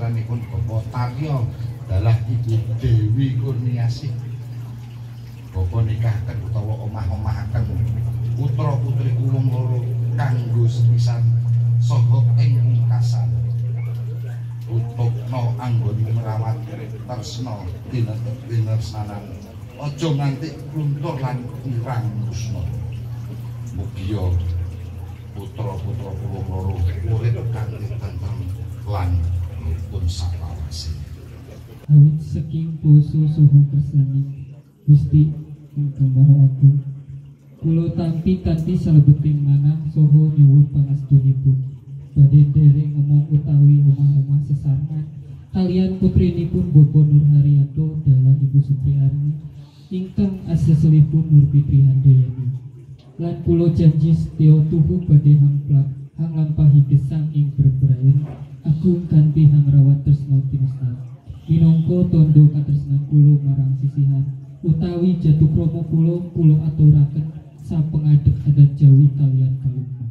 putranipun Bapak Taryo dalah Ibu Dewi Kurniasih. Bapak nikahaken utawa omah-omahaken putra putri wong loro kanggo sepisan saha ing pungkasan. Utupno anggonmu ngrawat tresna tinetresnanan aja nganti kluntur lan irang musna. Mugia putra-putra kula loro urip kanthi tentrem lan rukun saklawase. Awit saking puso suhu kersaning Gusti ingkang Maha Agung, kula tampi kanthi salebeting manah saha nyuwun pangastunipun. Badhe nderek ngomong utawi omah-omah sesarengan kalian putrinipun Bapak Nur Haryanto dalah Ibu Supriyani ingkang aseselipun Nur Fitri Handayani. Lan kula janji setya tuhu badhe hanglampahi gesang ing bebrayan agung kanthi hangrawat tresna tinusnan. Minangka tandha katresnan kula marang sisihan utawi jatukrama kula, kula aturaken sapengadeg adat Jawi kalian kalukman.